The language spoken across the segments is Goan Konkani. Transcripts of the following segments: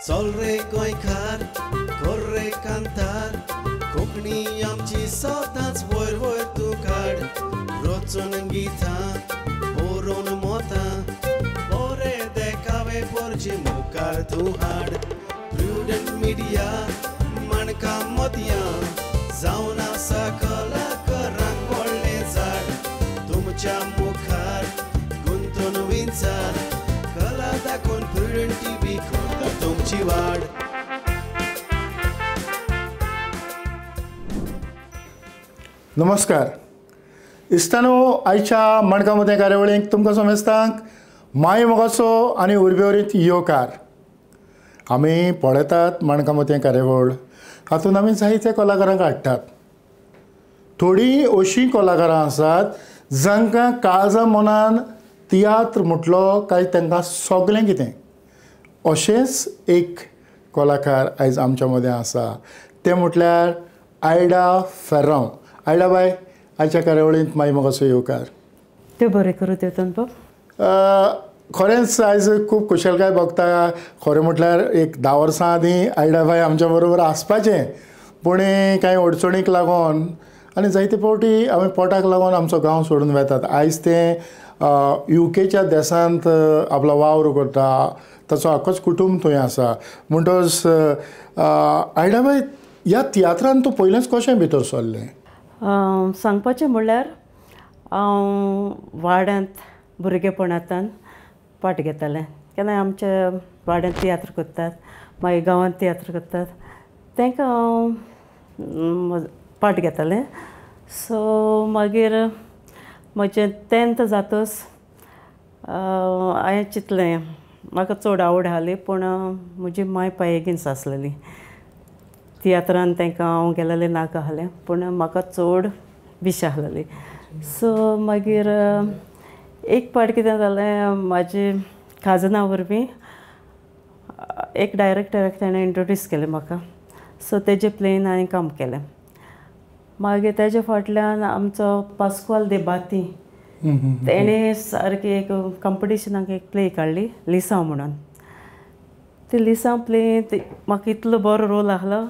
चल रे गोंयकार कर रे कांतार कोंकणी आमची सदांच वयर वयर तूं काड रचून गितां बरोवन मोतां बरे देखावे पोरचे मुखार तूं हाड प्रुडंट मिडिया माणकां मोतयां जावन आसा कलाकारांक व्हडलें झाड तुमच्या मुखार गुंतून विंचार कला दाखोवन प्रुडंट टीव्ही करता तुमची वाड. नमस्कार इस्तानो, आयच्या माणकां मोतयां कार्यावळीक तुमकां समेस्तांक माय मोगाचो आनी उर्बेवरीत येवकार. आमी पळयतात माणकां मोतयां कार्यावळ, हातूंत आमी जायते कलाकारांक हाडटात. थोडीं अशीं कलाकारां आसात जांकां काळजा मनान तियात्र म्हटलो काय तांकां सगळें कितें. अशेंच एक कलाकार आयज आमच्या मदें आसा, तें म्हटल्यार आयडा फेर्रांव. आयडा बाय, आयच्या कार्यावळींत माय मोगाचो येवकार. तें बरें करूं देवतन बाब. खरेंच आयज खूब खुशालकाय भोगता. खरें म्हटल्यार एक 10 वर्सां आदीं आयडा बाय आमच्या बरोबर आसपाचें, पूण कांय अडचणीक लागून आनी जायते फावटी आमी पोटाक लागून आमचो गांव सोडून वेतात. आयज तें युकेच्या देशांत आपलो वावर करता, ताचो आखोच कुटूंब थंय आसा. म्हणटच आयडा बाय, ह्या तियात्रान तूं पयलेंच कशें भितर सरलें? सांगपाचें म्हणल्यार हांव वाड्यांत भुरगेपणांतल्यान पार्ट घेतालें. केन्नाय आमच्या वाड्यांत तियात्र करतात, मागीर गांवांत तियात्र करतात, तांकां हांव पार्ट घेतालें. सो मागीर म्हजें 10th जातच हांवें चिंतलें, म्हाका चड आवड आसली, पूण म्हजी माय पाय एगेन्स्ट आसलेली तियात्रान. तांकां हांव गेलेलें नाका आसलें, पूण म्हाका चड विश आसलेली. सो मागीर एक पाट कितें जालें, म्हाजे काजना वरवीं एक डायरेक्टराक ताणें इंट्रोड्यूस केलें म्हाका. सो तेजे प्लेन हांवें काम केलें. मागीर तेजे फाटल्यान आमचो पास्क्वाल दे बाती, तेणें सारकी एक कंपिटिशनाक एक प्ले काडली, लिसांव म्हणून. ती लिसांव प्ले म्हाका इतलो बरो रोल आसलो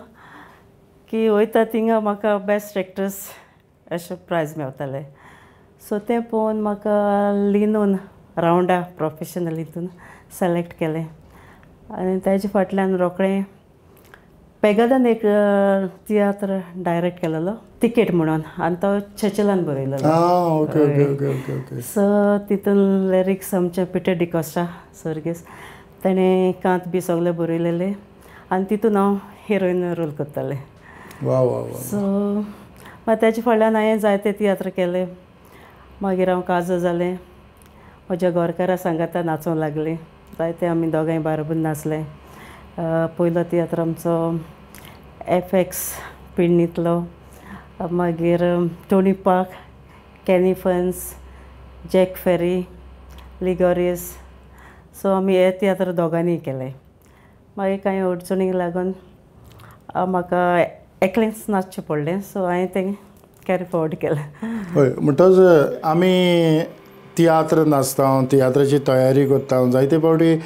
की वयता थिंगा म्हाका बेस्ट एक्ट्रेस अशें प्रायज मेवतालें. सो तें पळोवन म्हाका लिनून रावंडा प्रोफेशनल हितून सिलेक्ट केलें. आनी तेजे फाटल्यान रोखडें पेगादान एक तियात्र डायरेक्ट केलेलो, तिकेट म्हणून, आनी तो चेचलान बरयलेलो. सो तितून लिरिक्स आमचे पिटर डिकोस्टा सर्गेस, तेणें कांत बी सगळें बरयलेलें आनी तितून हांव हिरोइन रोल करतालें. सो मागीर तेजे फाटल्यान हांवें जायते तियात्र केले. मागीर हांव काजो जालें, म्हज्या गोरकारा सांगाता नाचोंक लागलें. जायते आमी दोगांय बाराबर नाचलें. पयलो तियात्र आमचो एफ एक्स पिळणींतलो, मागीर टोनी पार्क, कॅनी फन्स, जॅक फेरी, लिगोरियस. सो आमी हे तियात्र दोगांनी केले. मागीर कांय अडचणीक लागून म्हाका एकलेंच नाचचें पडलें. सो हांवें तें कॅरी फॉवर्ड केलें. हय, म्हणटच आमी तियात्र नाचता, तियात्राची तयारी करता, जायते फावटी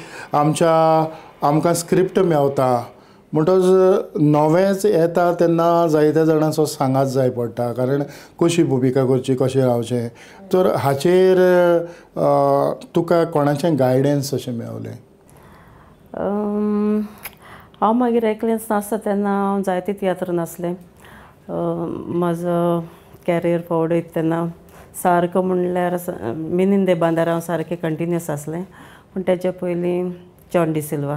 आमकां स्क्रिप्ट मेवता. म्हणटच नवेंच येता तेन्ना जायत्या जाणांचो सांगात जाय पडटा, कारण कशी भुमिका करची, कशें रावचें. तर हाचेर तुका कोणाचें गायडन्स अशें मेवलें? हांव मागीर एकलेंच नासता तेन्ना हांव जायते तियात्र नासलें. म्हजो कॅरियर फॉवर्ड वयता तेन्ना सारको म्हणल्यार मिनीन दे बांदार हांव सारकें कंटिन्युअस आसलें. पूण तेच्या पयलीं जॉन डिसिल्वा,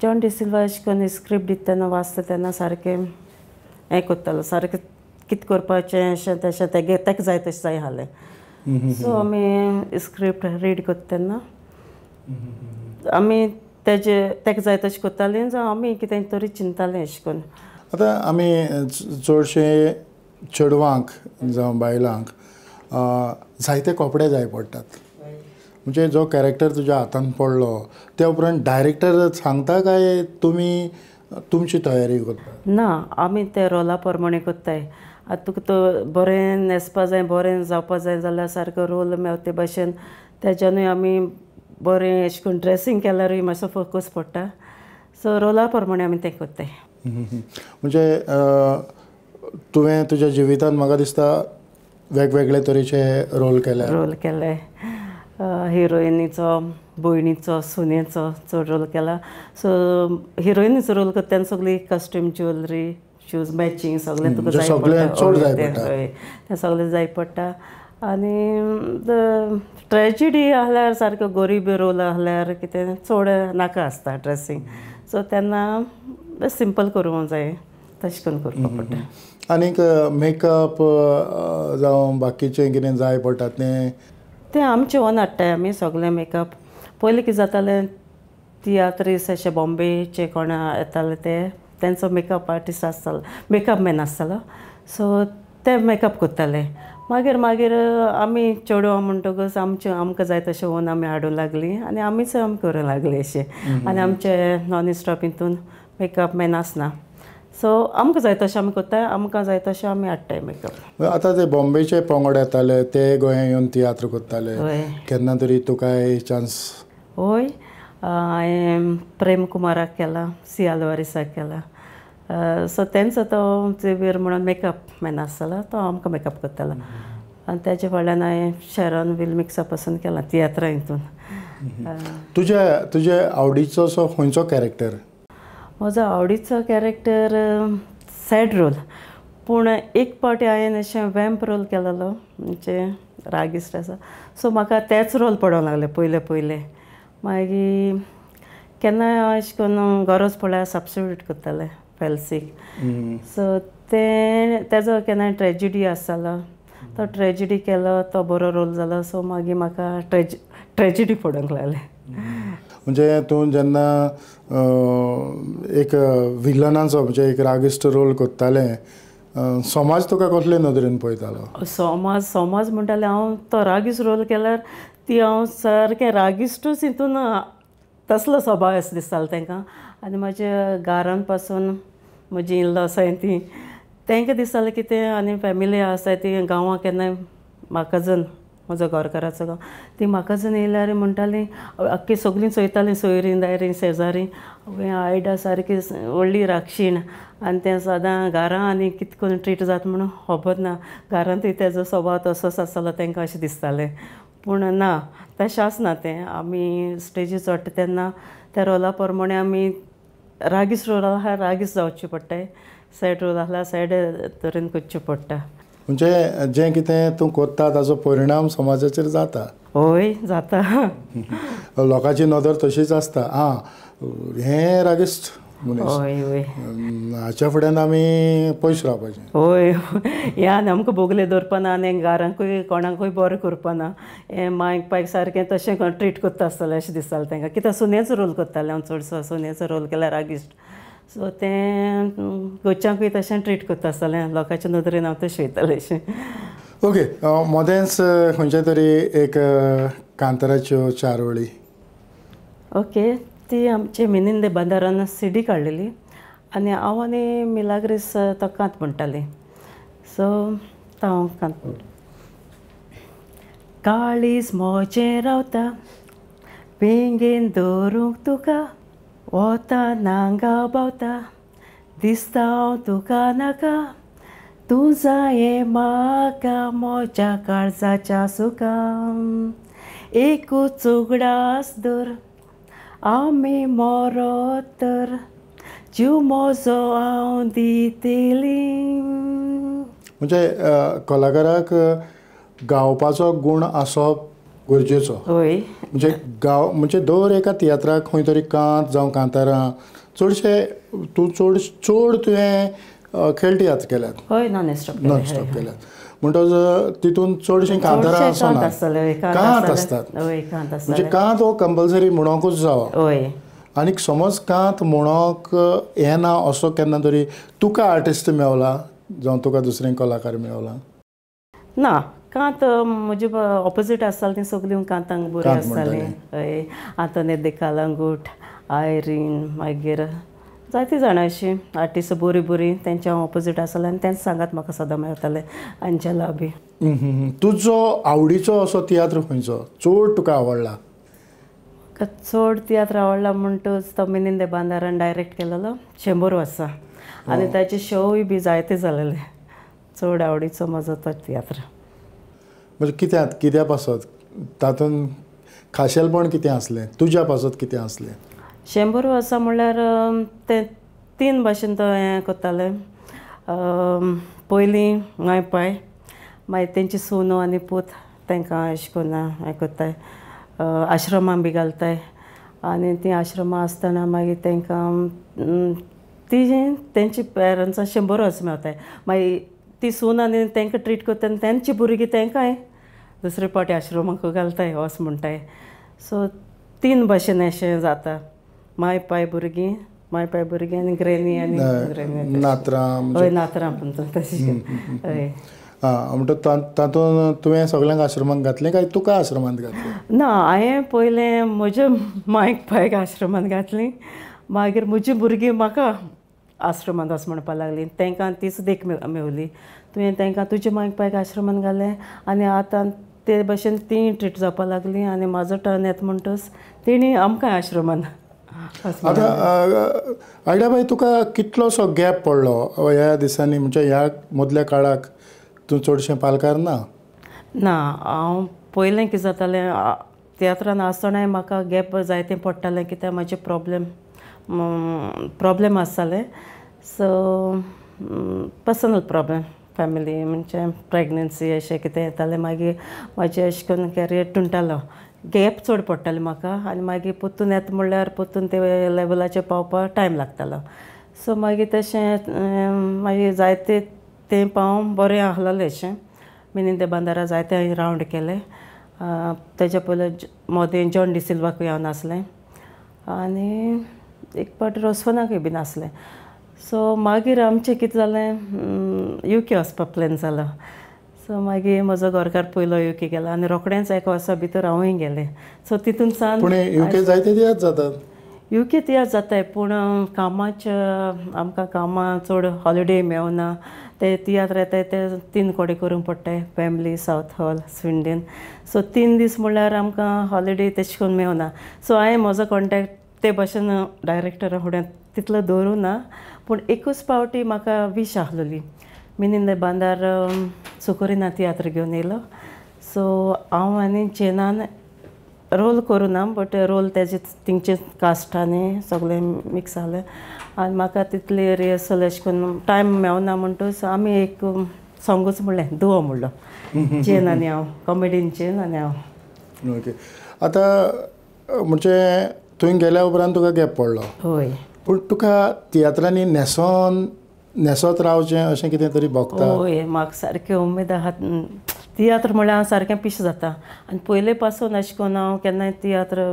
जॉन डिसिल्वा अशें करून स्क्रिप्ट दिता तेन्ना वाचता तेन्ना सारकें हें करतालो, सारकें कितें करपाचें अशें तशें तेगे ताका जाय तशें जाय आसलें. सो आमी स्क्रिप्ट रीड करता तेन्ना आमी तेजे ताका जाय तशें करतालीं, जावं आमी कितें तरी चिंततालें अशें करून. आतां आमी चडशे चेडवांक जावं बायलांक जायते कपडे जाय पडटात. म्हणजे जो कॅरेक्टर तुज्या हातान पडलो त्या उपरांत डायरेक्टर सांगता काय तुमी तुमची तयारी करता? ना, आमी ते रोला प्रमाणे करताय. आतां तुका तो बरें न्हेसपा जाय, बरें जावपा जाय जाल्यार सारको रोल मेवता ते भाशेन तेज्यानूय आमी बरें अशें करून ड्रेसींग केल्यारूय मातसो फोकस पडटा. सो रोला प्रमाणे आमी तें करताय. म्हणजे तुवें तुज्या जिवितांत म्हाका दिसता वेगवेगळे तरेचे रोल केले. रोल केले, हिरोइनीचो, भयणीचो, सुनेचो चड रोल केला. सो हिरोइनीचो रोल करता तेन्ना सगळी कॉस्ट्यूम, ज्वेलरी, शूज मॅचींग सगळें तुका जाय पडटा. हय, तें सगळें जाय पडटा. आनी ट्रेजिडी आहल्यार सारको गरीब रोल आहल्यार कितें चड नाका आसता ड्रेसींग. सो तेन्ना सिंपल करूंक जाय, तशें करून करपाक पडटा. आनीक मेकअप जावं बाकीचें कितें जाय पडटा तें तें आमचें ओन हाडटाय आमी सगळें मेकअप. पयलीं कितें जातालें, तियात्रीस अशें बॉम्बेचे कोण येताले ते तेंचो मेकअप आर्टिस्ट आसतालो, मेकअप मॅन आसतालो. सो ते मेकअप करताले. मागीर मागीर आमी चेडवां म्हणटकच आमचें आमकां जाय तशें ओन आमी हाडूंक लागलीं आनी आमीच आमी करूंक लागलीं अशें. आनी आमचे नॉन स्टॉप हितून मेकअप मॅन आसना, सो आमकां जाय तशें आमी करताय, आमकां जाय तशें आमी हाडटाय मेकअप. आतां ते बॉम्बेचे पंगड येताले ते गोंया येवन तियात्र करताले, केन्ना तरी तुकाय चान्स? हय, हांवें प्रेम कुमाराक केला, सी आलवारीसाक केला. सो तेंचो तो झेवियर म्हणून मेकअप मॅन आसतालो, तो आमकां मेकअप करतालो. आनी तेजे फाटल्यान हांवें शेरॉन will मिक्सा पासून केला तियात्रा हितून. तुज्या तुजे आवडीचो असो खंयचो कॅरेक्टर? म्हजो आवडीचो कॅरेक्टर सॅड रोल, पूण एक पावटी हांवें अशें वॅम्प रोल केलेलो, म्हणजे रागिस्ट आसा. सो म्हाका तेच रोल पडोंक लागले पयले पयले. मागीर केन्नाय हांव अशें करून गरज पडल्यार सबस्टिट्यूट करतालें फेल्सीक. सो तें तेजो केन्नाय ट्रेजिडी आसतालो, तो ट्रेजिडी केलो, तो बरो रोल जालो. सो मागीर म्हाका ट्रेजिडी पडोंक लागलें. म्हणजे तूं जेन्ना एक विलनाचो म्हणजे एक रागिस्ट रोल करतालें, समाज तुका कसले नदरेन पळयतालो? समाज समाज म्हणटालें हांव तो रागिस्ट रोल केल्यार ती हांव सारकें रागिस्टूच हितून तसलो स्वभाव असो दिसतालो तांकां. आनी म्हज्या घरान पासून म्हजी इनलॉ आसाय ती तांकां दिसतालें कितें, आनी फॅमिली आसाय ती गांवां केन्नाय म्हाका जन म्हजो घरकाराचो गांव, ती म्हाका जन येयल्यार म्हणटाली आख्खी सगळीं चोयतालीं, सोयरीं दायरीं शेजारी, आयडा सारकी व्हडली राक्षीण आनी तें सदां घरां आनी कितें करून ट्रीट जाता म्हणून खबर ना. घरांतूय तेजो स्वभाव तसोच आसतालो तांकां अशें दिसतालें. पूण ना, तशें आसना तें. आमी स्टेजीर चडटा तेन्ना त्या रोला प्रमाणे आमी रागीस रोल आसल्यार रागीस जावचें पडटा, सॅड रोल आसल्यार सॅड तरेन करचें पडटा. म्हणजे जें कितें तूं करता ताजो परिणाम समाजाचेर जाता? हय, जाता. लोकांची नदर तशीच आसता, आं हें रागिस्ट मनीस, हय हय, हाच्या फुड्यान आमी पयस रावपाचें. हय, हें आनी आमकां बोगले दवरपाना आनी घरांकूय कोणाकूय बरें करपाना, हें मायक पायक सारकें तशें ट्रीट करता आसतलें अशें दिसतालें तांकां. कित्याक सुनेचो रोल करतालें हांव चडसो, सुनेचो रोल केल्यार रागिस्ट. सो तें घरच्यांकूय तशें ट्रीट करता आसतलें, लोकांच्या नदरेन हांव तशें वयतालें अशें. ओके, मदेंच खंयच्या तरी एक कांताराच्यो चार वळी. ओके, ती आमचे मिनिंदे बांदारान सी डी काडलेली आनी हांव आनी मिलाग्रीस तो कांत म्हणटाली. सो तो हांव कांत. काळीज म्हजें रावता वेंगेन दवरूंक तुका, वता नांगा बावता दिसता हांव तुका नाका, तूं जाये म्हाका म्हज्या काळजाच्या सुखा, एकूच उगडास दर आमी मोरो तर, जीव म्हजो हांव दितली. म्हणजे कलाकाराक गावपाचो गूण आसप गरजेचो. हय, म्हणजे गांव म्हणजे दर एका तियात्राक खंय तरी कांत जावं कांतारां चडशे तूं चड चड तुवें खेळ तियात्र केल्यात? हय, नॉन स्टॉप, नॉन स्टॉप केल्यात. म्हणटच तितून चडशीं कांतारां आसना, कांत आसतात. म्हणजे कांत हो कंपल्सरी म्हणोंकूच जावो. हय, आनी समज कांत म्हणोंक येना असो केन्ना तरी तुका आर्टिस्ट मेवला जावं तुका दुसरें कलाकार मेवला? ना, कांत म्हजे ऑपोजीट आसतालीं तीं सगळीं कांतांक बरीं आसतालीं. हय, आंतोनेत देकालांगूट, आयरीन, मागीर जायतीं जाणां अशीं आर्टिस्ट बरीं बरीं तेंच्या हांव ऑपोजीट आसतालें आनी तेंच सांगात म्हाका सदां मेळटालें. अंजला बी. तुजो आवडीचो असो तियात्र खंयचो चड तुका आवडला? म्हाका चड तियात्र आवडला म्हणटच तो मिनीन दे बांदारान डायरेक्ट केलेलो 100 वर्सां आनी ताचे शोय बी जायते जालेले. चड आवडीचो म्हजो तो तियात्र. म्हणजे कित्याक कित्या पासत तातूंत खाशेलपण कितें आसलें तुज्या पासत कितें आसलें? 100 वर्सां म्हणल्यार ते 3 भाशेन तो हें करताले. पयलीं माय पाय, मागीर तेंची सुनो आनी पूत तांकां अशें करून हें करताय, आश्रमान बी घालताय आनी तीं आश्रमां आसतना मागीर तांकां ती तेंची पेरंट्सां 100 वर्सां मेवताय. मागीर ती सून आनी तांकां ट्रीट करता आनी तेंची भुरगीं तांकांय दुसरे पावटी आश्रमाक घालताय वच म्हणटाय. सो 3 भाशेन अशें जाता, माय पाय भुरगीं, माय पाय भुरगीं आनी ग्रेनी आनी ग्रेनी नातरां. हय नातरां पूण तशें. हय आं म्हणटा तातूंत तुवें सगल्यांक आश्रमांत घातलें काय तुका आश्रमांत घातलें? ना, हांवें पयलें म्हज्या मायक पायक आश्रमांत घातली, मागीर म्हजी भुरगीं म्हाका आश्रमांत वच म्हणपाक लागली. तांकां तीच देख मेवली, तुवें तांकां तुज्या मायक पायक आश्रमांत घालें आनी आतां ते भशेन ती ट्रीट जावपाक लागली आनी म्हाजो टर्न येता म्हणटच तेणी आमकां आश्रमांत. आतां आयडा बाय, तुका कितलोसो गॅप पडलो ह्या दिसांनी, म्हणजे ह्या मदल्या काळाक तूं चडशें पालकार ना? ना, हांव पयलें कितें जातालें तियात्रान आसतनाय म्हाका गॅप जायतें पडटालें कित्याक म्हाजें प्रोब्लेम आसतालें. सो पर्सनल प्रोब्लेम, फॅमिली म्हणजे प्रेगनन्सी अशें कितें येतालें, मागीर म्हाजें अशें करून कॅरियर तुंटालो, गॅप चड पडटालें म्हाका आनी मागीर परतून येता म्हणल्यार परतून ते लेवलाचेर पावपाक टायम लागतालो. सो मागीर तशें मागीर जायते तेंप हांव बरें आसलेलें अशें मिनीन दे बांदारा जायते हांवें रावंड केले. तेज्या पयलीं मोदें जॉन डिसिल्वाकूय हांव नासलें आनी एक पावट रोसवनाकूय बीन आसलें. सो मागीर आमचें कितें जालें, युके वचपा प्लॅन जालो. सो मागीर म्हजो घरकार पयलो युके गेलो आनी रोखडेंच एका वर्सा भितर हांवूय गेलें. सो तितून सान पूण युके जायते तियात्र जातात. युके तियात्र जाताय पूण कामाच्या आमकां कामां चड हॉलिडे मेवना, ते तियात्र येताय ते 3 कडेन करूंक पडटाय, family, south hall, Swindon. So 3 दीस म्हणल्यार आमकां हॉलिडे तशें करून मेवना. सो हांवें म्हजो कॉन्टेक्ट ते भशेन डायरेक्टरा फुड्यान तितलो दवरूं ना, पूण एकूच पावटी म्हाका वीश आसलेली, मिनीन दे बांदार सुकोरिना तियात्र घेवन येयलो. सो हांव आनी चेनान रोल करूं ना, बट रोल तेजे तिंगचे कास्ट आनी सगळें मिक्स जालें आनी म्हाका तितली रिहर्सल अशें करून टायम मेवना म्हणटच आमी एक सोंगूच म्हणलें, दुवो म्हणलो, चेन आनी हांव, कॉमेडीन चेन आनी हांव. ओके, आतां म्हणजे तुवें गेल्या उपरांत तुका गॅप पडलो. हय. पूण तुका तियात्रांनी न्हेसोन न्हेसत रावचें अशें कितें तरी भोगता? हय, म्हाका सारकें उमेद आहा. तियात्र म्हळ्यार हांव सारकें पिशें जाता आनी पयले पासून अशें करून हांव केन्नाय तियात्र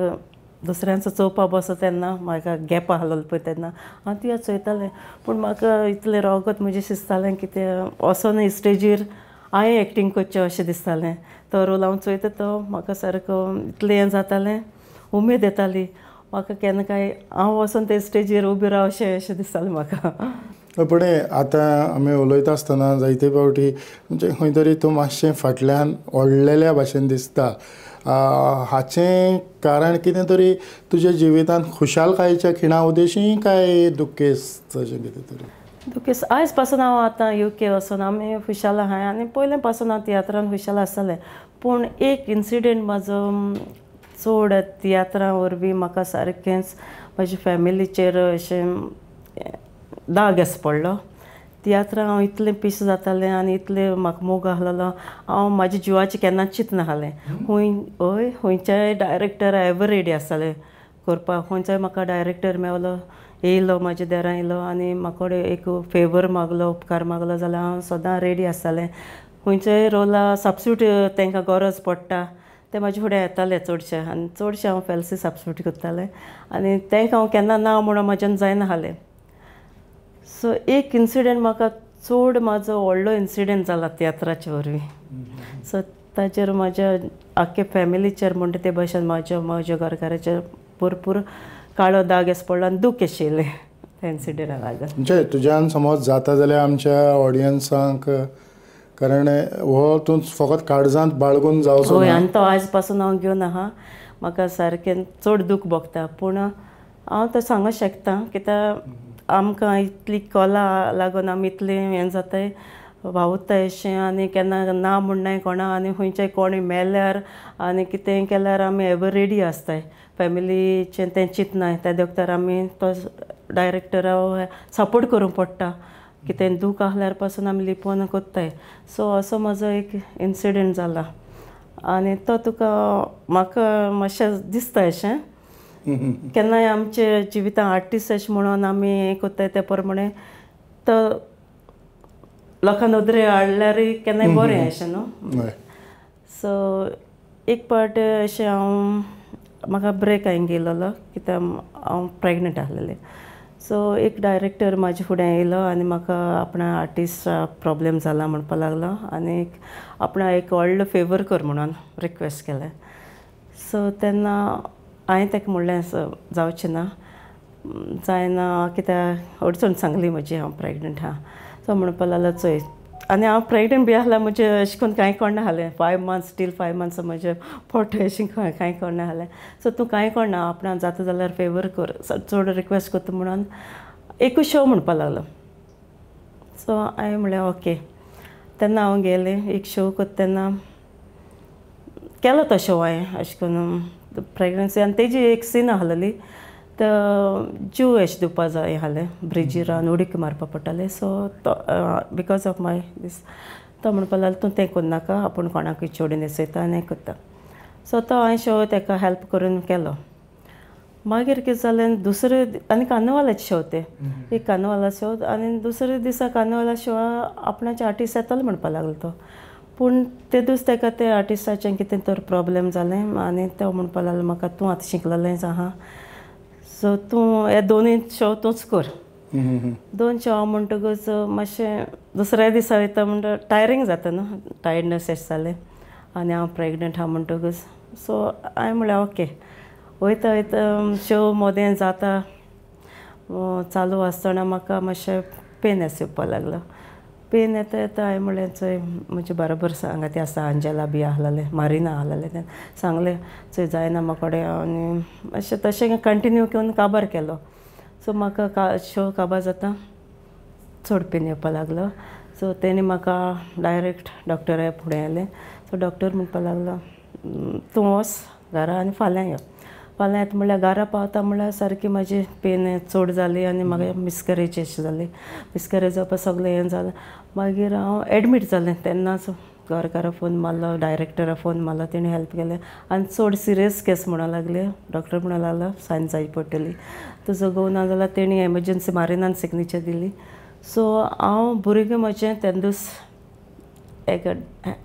दुसऱ्यांचो चोवपा बसो तेन्ना म्हाका गॅप आसलो पळय तेन्ना हांव तियात्र चोयतालें, पूण म्हाका इतलें रोगत म्हजें शिजतालें की तें वचोन स्टेजीर हांवें एक्टींग करचें अशें दिसतालें. तो रोल हांव चोयता तो म्हाका सारको इतलें हें जातालें, उमेद येताली म्हाका केन्ना काय हांव वचोन ते स्टेजीर उबें रावचें अशें दिसतालें म्हाका. पूण आतां आमी उलयता आसतना जायते फावटी म्हणजे खंय तरी तूं मातशें फाटल्यान ओडलेल्या भाशेन दिसता, हाचें कारण कितें तरी तुज्या जिवितांत खुशालकायेच्या खिणा उदेशी काय दुखेस्त अशें कितें तरी? दुखेस्त आयज पासून हांव आतां युके वचून आमी खुशाल आहाय आनी पयलें पासून हांव तियात्रान खुशाल आसतालें. पूण एक इन्सिडंट म्हाजो चड तियात्रां वरवीं म्हाका सारकेंच म्हज्या फॅमिलीचेर अशें दाग असो पडलो. तियात्रां हांव इतलें पिशें जातालें आनी इतलें म्हाका मोग आसलेलो, हांव म्हाज्या जिवाचें केन्नाच चिंतनासलें. खूंय हय खंयच्याय डायरेक्टर एवर रेडी आसताले करपाक, खंयचोय म्हाका डायरेक्टर मेवलो येयलो म्हाज्या देरां येयलो आनी म्हाका कडेन एक फेवर मागलो, उपकार मागलो जाल्यार हांव सदां रेडी आसतालें. खंयच्याय रोला सबस्टिट्यूट तांकां गरज पडटा ते म्हाजे फुडें येताले चडशे आनी चडशे हांव फेल्सी सबस्टिट्यूट करतालें आनी तांकां हांव केन्ना ना म्हणून म्हाज्यान जायना आसलें. सो एक इन्सिडंट म्हाका चड म्हाजो व्हडलो इन्सिडंट जाला तियात्राचे वरवीं. सो ताचेर म्हाज्या आख्खे फॅमिलीचेर म्हणटा ते भशेन म्हाज्या म्हज्या घरकाराचेर भरपूर काळो दाग असो पडलो आनी दूख येयलें त्या इन्सिडंटा लागून. म्हणजे तुज्यान समज जाता जाल्यार आमच्या ऑडियन्सांक, कारण हो तूं फकत काळजांत बाळगून जावचो. हय, आनी तो आयज पासून हांव घेवन आहा. म्हाका सारकें चड दूख भोगता. पूण हांव तो सांगूंक शकता कित्याक आमकां इतली कला लागून आमी इतलें हें जाताय वावुरताय अशें आनी केन्ना ना म्हणनाय कोणा आनी खंयच्याय कोणूय मेल्यार आनी कितेंय केल्यार आमी एवर रेडी आसताय. फॅमिलीचें तें चिंतनाय त्या दोगतार आमी तो डायरेक्टरा सपोर्ट करूंक पडटा. कितें दूख आहल्यार पासून आमी लिपोवन कोत्ताय. सो असो म्हजो एक इन्सिडंट जाला आनी तो तुका म्हाका मातशें दिसता अशें केन्नाय आमचे जिवितांत आर्टिस्ट अशें म्हणून आमी हें कोत्ताय ते प्रमाणे तो लोकां नदरे हाडल्यारूय केन्नाय बरें अशें न्हू. सो एक पावट अशें हांव म्हाका ब्रेक हांवें घेयलेलो कित्याक हांव प्रेगनंट आसलेलें. सो एक डायरेक्टर म्हाजे फुडें येयलो आनी म्हाका आपणा आर्टिस्ट प्रोब्लेम जाला म्हणपाक लागलो आनी आपणा एक व्हडलो फेवर कर म्हणून रिक्वेस्ट केलें. सो तेन्ना हांवें ताका म्हणलें जावचें ना जायना कित्याक अडचण सांगली म्हजी हांव प्रेगनंट आहा. सो म्हणपाक लागलो चोय आनी हांव प्रेगनंट बी आसल्यार म्हजें अशें करून कांय कोण नासलें 5 months till 5 months म्हजें पोट अशें कांय कोण नासलें. सो तूं कांय कोणना आपणाक जाता जाल्यार फेवर कर चड रिक्वेस्ट करता म्हणून एकूच शो म्हणपाक लागलो. सो हांवें म्हणलें ओके. तेन्ना हांव गेलें एक शो करता तेन्ना केलो तो शो हांवें अशें करून प्रेगनन्सी आनी तेजी एक सीन आसलेली तो जीव अशें दिवपा जाय आसलें ब्रिजीर रावन उडकी मारपा पडटालें. सो तो because of my दीस तो म्हणपाक लागलो तूं तें करनाका आपूण कोणाकूय चेडूं न्हेसयता आनी हें करता. सो तो हांवें शो ताका हेल्प करून केलो. मागीर कितें जालें दुसरे आनी कार्नवालाचे शो ते एक कार्नवाला शो आनी दुसरे दिसा कार्नवाला शो आपणाचे आर्टिस्ट येतलो म्हणपाक लागलो तो. पूण ते दीस ताका ते आर्टिस्टाचें कितें तर प्रोब्लेम जालें आनी तो म्हणपाक लागलो म्हाका तूं आतां शिकलेलेंच आहा सो तूं हे दोनूय शो तूंच कर. 2 शो म्हणटकूच मातशें दुसऱ्या दिसा वयता म्हणटा टायरींग जाता न्हू टायर्डनस अशें जालें आनी हांव प्रेगनंट आहा म्हणटकूच. सो हांवें म्हणलें ओके. वयता वयता शो मदें जाता चालू आसतना म्हाका मातशें पेन अशें येवपाक लागलो. पेन येता येता हांवें म्हणलें चोय म्हजे बरोबर सांगाती आसा अंजला बी आसलेलें मारिना आसलेलें तें सांगलें चोय जायना म्हाका कडेन आनी मातशें तशें कंटिन्यू करून काबार केलो. सो म्हाका शो काबार जाता चड पेन येवपाक लागलो. सो तेणी म्हाका डायरेक्ट डॉक्टरा फुडें आयलें. सो डॉक्टर म्हणपाक लागलो तूं वच घरा आनी फाल्यां यो. फाल्यां येता म्हणल्यार घरा पावता म्हणल्यार सारकी म्हाजी पेन चड जाली आनी म्हाका मिसकॅरेज अशें जाली. मिसकॅरेज जावपा सगळें हें जालें. मागीर हांव एडमीट जालें तेन्नाच घरकारा फोन मारलो डायरेक्टरा फोन मारलो तेणी हेल्प केलें आनी चड सिरियस केस म्हणूंक लागले. डॉक्टर म्हणूंक लागलो सायन जाय पडटली तुजो घोव ना जाल्यार तेणी एमर्जन्सी मारिनान सिग्नेचर दिली. सो हांव भुरगें म्हजें तेन्ना दीस एक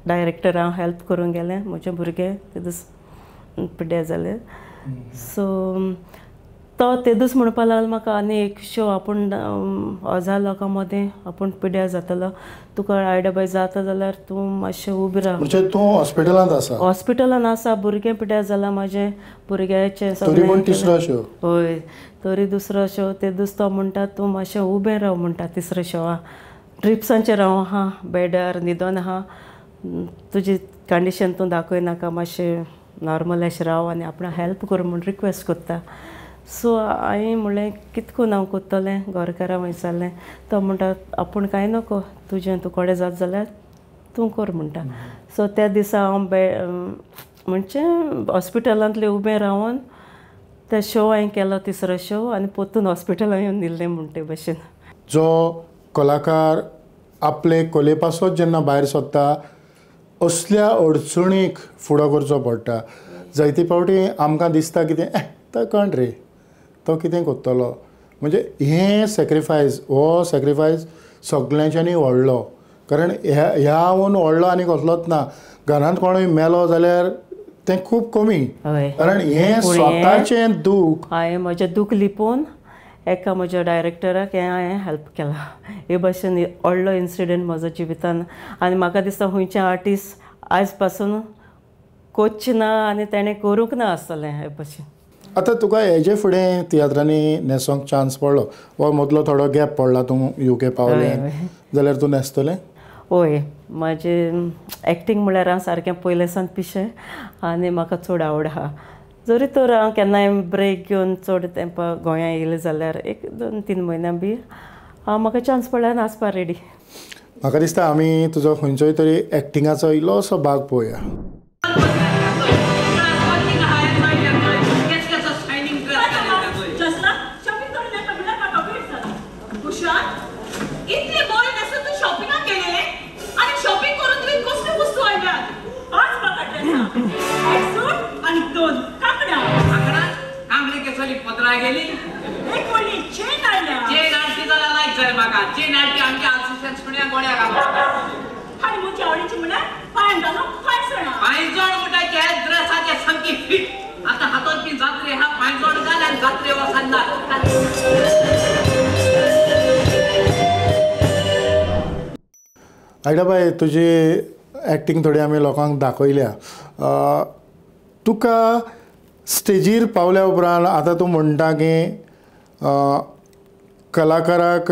डायरेक्टरा हांव हेल्प करूंक गेलें म्हजें भुरगें ते दीस पिड्ड्यार जालें. सो तो ते दीस म्हणपाक लागलो म्हाका आनी एक शो आपूण हजार लोकां मदें आपूण पिड्ड्यार जातलो तुका आयडिया बाय जाता जाल्यार तूं मातशें उबें राव. म्हणजे तूं हॉस्पिटलांत आसा? हॉस्पिटलांत आसा भुरगें पिड्ड्यार जालां म्हाजें भुरग्याचें सगळें. तिसरो शो? हय तरी दुसरो शो ते दीस तो म्हणटा तूं मातशें उबें राव म्हणटा तिसरो शोआ ड्रिप्सांचेर हांव आहा बेडार न्हिदोन आहा तुजी कंडिशन तूं दाखय नाका मातशें नॉर्मल अशें राव आनी आपणाक हेल्प कर म्हूण रिक्वेस्ट करता. सो हांवें म्हणलें कितें करून हांव करतलें घरकारां विचारलें तो म्हणटा आपूण कांय नको तुजें तूं कोडे जाता जाल्यार तूं कर म्हणटा. सो त्या दिसा हांव म्हणचे हॉस्पिटलांतलें उबें रावन ते शो हांवें केलो तिसरो शो आनी परतून हॉस्पिटलांत येवन न्हिदलें म्हणटे भशेन. जो कलाकार आपले कले पासत जेन्ना भायर सरता असल्या अडचणीक फुडो करचो पडटा. जायते फावटी आमकां दिसता कितें तो कोण रे तो कितें करतलो म्हणजे हें सॅक्रिफायस हो सॅक्रिफायस सगळ्यांच्यानी व्हडलो कारण ह्याहून व्हडलो आनी कसलोच ना. घरांत कोणूय मेलो जाल्यार तें खूब कमी कारण हें स्वताचें दूख हांवें म्हजें दूख लिपोवन एका म्हज्या डायरेक्टराक हें हांवें हेल्प केलां. हे भशेन व्हडलो इन्सिडंट म्हजो जिवितान आनी म्हाका दिसता खंयचे आर्टिस्ट आयज पासून कोच्चें ना आनी तेणें करूंक ना आसतलें हे भशेन. आतां तुका हेजे फुडें तियात्रांनी न्हेसोंक चान्स पडलो वा मदलो थोडो गॅप पडला तूं युके पावलें जाल्यार तूं न्हेसतलें? हय म्हाजें एक्टींग म्हणल्यार हांव सारकें पयलें सावन पिशें आनी म्हाका चड आवड आहा. जरी तर हांव केन्नाय ब्रेक घेवन चड तेंपा गोंया येयलें जाल्यार 1 2 3 म्हयन्या बी हांव म्हाका चान्स पडल्यार नाचपा रेडी. म्हाका दिसता आमी तुजो खंयचोय तरी एक्टिंगाचो इल्लोसो भाग पळोवया. आयडाबाय, तुजी एक्टिंग थोडी आमी लोकांक दाखयल्या. तुका स्टेजीर पावल्या उपरांत आतां तूं म्हणटा की कलाकाराक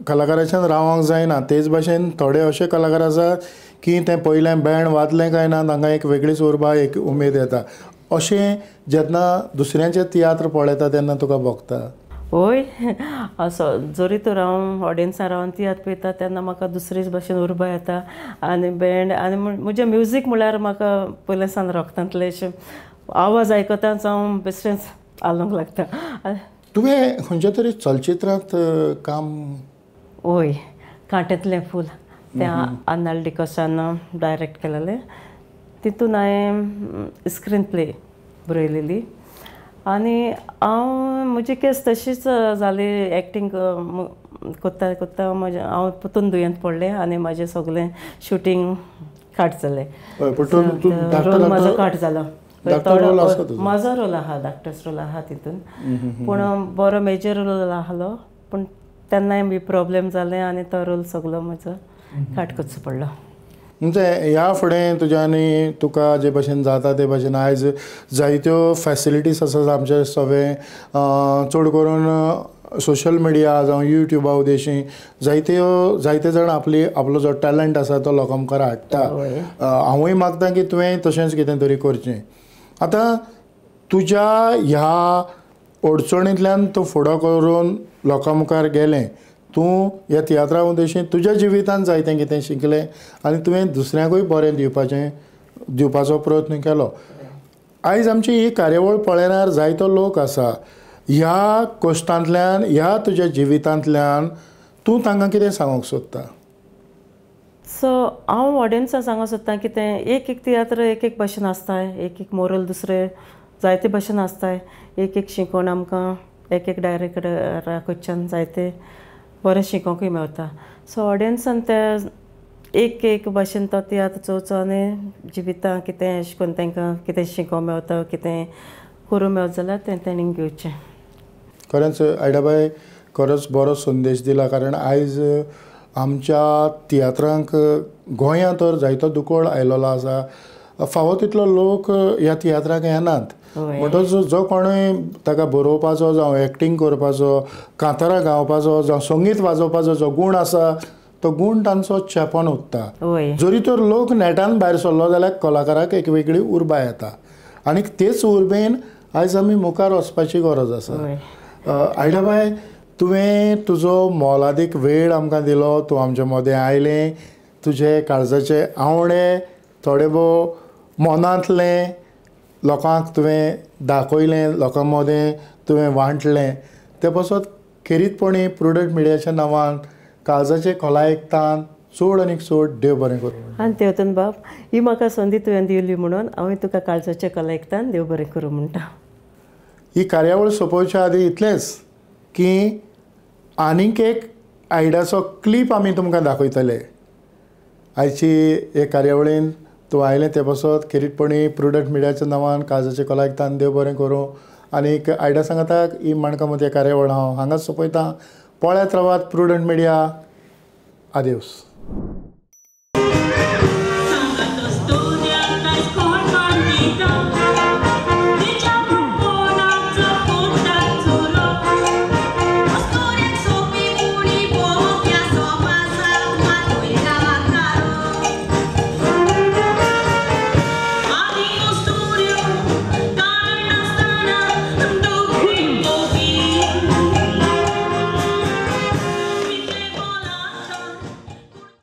कलाकाराच्यान रावंक जायना, तेच भाशेन थोडे अशे कलाकार आसात की तें पयलें बँड वाजलें काय ना तांकां एक वेगळीच उर्बा, एक उमेद येता. अशें जेन्ना दुसऱ्यांचे तियात्र पळयता तेन्ना तुका भोगता? हय, असो जरी तर हांव ऑडियन्सान रावन तियात्र पळयता तेन्ना म्हाका दुसरीच भाशेन उर्बा येता आनी बँड आनी म्हजें म्युजीक म्हळ्यार म्हाका पयलें सावन रोगतांतलें अशें आवाज आयकताच हांव बेश्टेंच हालोवंक लागता. तुवें खंयच्या तरी चलचित्रांत काम? हय, कांट्यांतलें फूल तें आर्नाल्ड डिकोस्टान डायरेक्ट केलेलें. तितून हांवें स्क्रीन प्ले बरयलेली आनी हांव म्हजी केस तशीच जाली. एक्टींग करता करता म्हजें हांव परतून दुयेंत पडलें आनी म्हाजें सगळें शुटींग काट जालें. रोल म्हाजो काट जालो. म्हाजो रोल आहा, धाकटोच रोल आहा तितून, पूण बरो मेजर रोल आहलो. पूण तेन्नाय बी प्रोब्लेम जालें आनी तो रोल सगलो म्हजो काट करचो पडलो. म्हणजे ह्या फुडें तुज्यानी तुका जे भशेन जाता ते भशेन आयज जायत्यो फॅसिलिटीज आसात आमचे सगळे, चड करून सोशल मिडिया जावं युट्युबा उद्देशी जायते जाण आपलो जो टॅलंट आसा तो लोकां मुखार हाडटा. हांवूय मागता की तुवें तशेंच कितें तरी करचें. आतां तुज्या ह्या अडचणींतल्यान तूं फुडो करून लोकां मुखार गेलें, तूं ह्या तियात्रा उद्देशी तुज्या जिवितांत जायतें कितें शिकलें आनी तुवें दुसऱ्यांकूय बरें दिवपाचो प्रयत्न केलो. आयज आमची ही कार्यावळ पळयल्यार जायतो लोक आसा, ह्या कश्टांतल्यान ह्या तुज्या जिवितांतल्यान तूं तांकां कितें सांगूंक सोदता? सो हांव ऑडियन्साक सांगूंक सोदता की तें एक एक तियात्र एक एक भाशेन आसता, एक एक मोरल दुसरे जायते भाशेन आसता, एक एक शिकोवन आमकां एक एक डायरेक्टरा कडच्यान जायते बरें शिकोंकूय मेवता. सो ऑडियन्सान ते एक एक भाशेन तो तियात्र चोवचो आनी जिवितां कितें अशें करून तांकां कितें शिकोवंक मेवता, कितें करूंक मेवता जाल्यार तें तेणी घेवचें. खरेंच आयडाबाय, खरोच बरो संदेश दिला. कारण आयज आमच्या तियात्रांक गोंयांत तर जायतो दुकळ आयलेलो आसा, फावो तितलो लोक ह्या तियात्राक येनात. म्हणटच जो कोणूय ताका बरोवपाचो जावं एक्टींग करपाचो, कांतारां गावपाचो जावं संगीत वाजोवपाचो जो गूण आसा तो गूण तांचो चेपोन उरता. जरी तर लोक नेटान भायर सरलो जाल्यार कलाकाराक एक वेगळी उर्बा येता आनी तेच उर्बेन आयज आमी मुखार वचपाची गरज आसा. आयडाबाय, तुवें तुजो मोलादीक वेळ आमकां दिलो, तूं आमच्या मदें आयलें, तुजे काळजाचे आवडे थोडे भोव मनांतलें लोकांक तुवें दाखयलें, लोकां मदें तुवें वांटलें. ते पासत खेरीतपणी प्रुडंट मिडियाच्या नांवान काळजाचे खोलायेक तान चड आनीक चड देव बरें करूं. आनी तेवतन बाब, ही म्हाका संदी तुवें दिली म्हणून हांवें तुका काळजाचे खोलायेक तान देव बरें करूं म्हणटा. ही कार्यावळ सोंपोवच्या आदी इतलेंच की आनीक एक आयडाचो क्लिप आमी तुमकां दाखयतले. आयची हे कार्यावळीन तूं आयलें ते पासत खेरीतपणी प्रुडंट मिडियाच्या नांवान काळजाचे खोलायेक तान देव बरें करूं. आनीक आयडा सांगाताक ही माणकां मदीं कार्यावळ हांव हांगाच सोंपयतां. पळयत रावात प्रुडंट मिडिया. आदेवस.